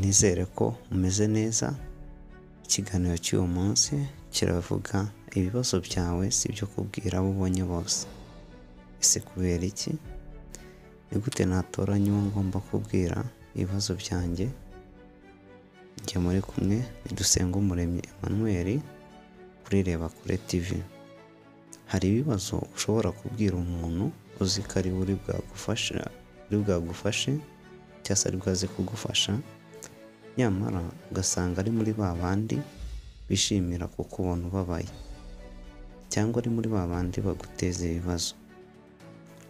Nizere ko umeze neza. Ikiganiro cy'uyu munsi kiravuga ibibazo byawe si ibyo kubwira abo ubonye bose. Ese kubera iki? Ni gute natoranya uwo ngomba kubwira ibibazo byanjye? Njye muri kumwe ni Dusengumuremyi Emmanuel kuri Reba Kure TV. Hari ibibazo ushobora kubwira umuntu uzi ko ari uri bwagufashe cyangwa se ari bwaze kugufasha, nyamara ugasanga ari muri ba bandi bishimira kukubona ubabaye, cyangwa ari muri ba bandi baguteza ibibazo.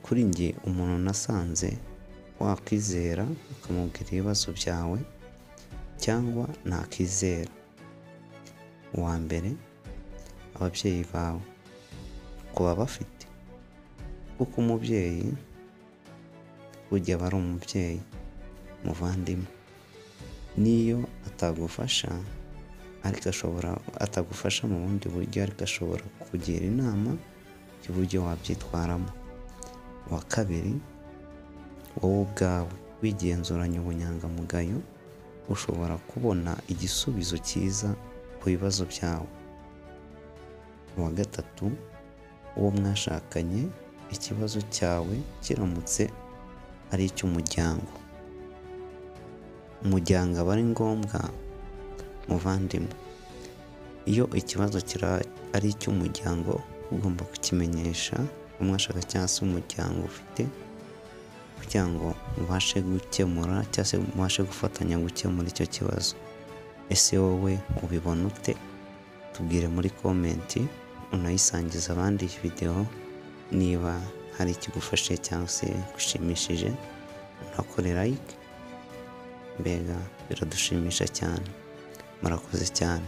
Kuri njye umuntu nasanze wakwizera ukamubwira ibibazo byawe cyangwa ntakizera. Uwa mbere, ababyeyi bawe, kuba bafite, kuko umubyeyi burya aba ari umubyeyi muvandimwe, niyo atagufasha ariko ashobora atagufasha mu bundi buryo, ariko ashobora kukugira inama y'uburyo wabyitwaramo. Uwa kabiri, wowe ubwawe wigenzuranye ubunyangamugayo ushobora kubona igisubizo cyiza ku bibazo byawe. Uwa gatatu, uwo mwashakanye ikibazo cyawe kiramutse ari icy'umuryango. Umuryango aba ari ngombwa muvandimwe. Iyo ikibazo ari icy'umuryango ugomba kukimenyesha umwashaka cyangwa se umuryango ufite, kugira ngo mubashe gukemura cyangwa se mubashe gufatanya gukemura icyo kibazo. Ese wowe ubibona ute? Tubwire muri komenti, unayisangiza abandi iyi videwo niba hari ikigufashe cyangwa se gushimishije, unakore like, mbega biradushimisha cyane. Murakoze cyane.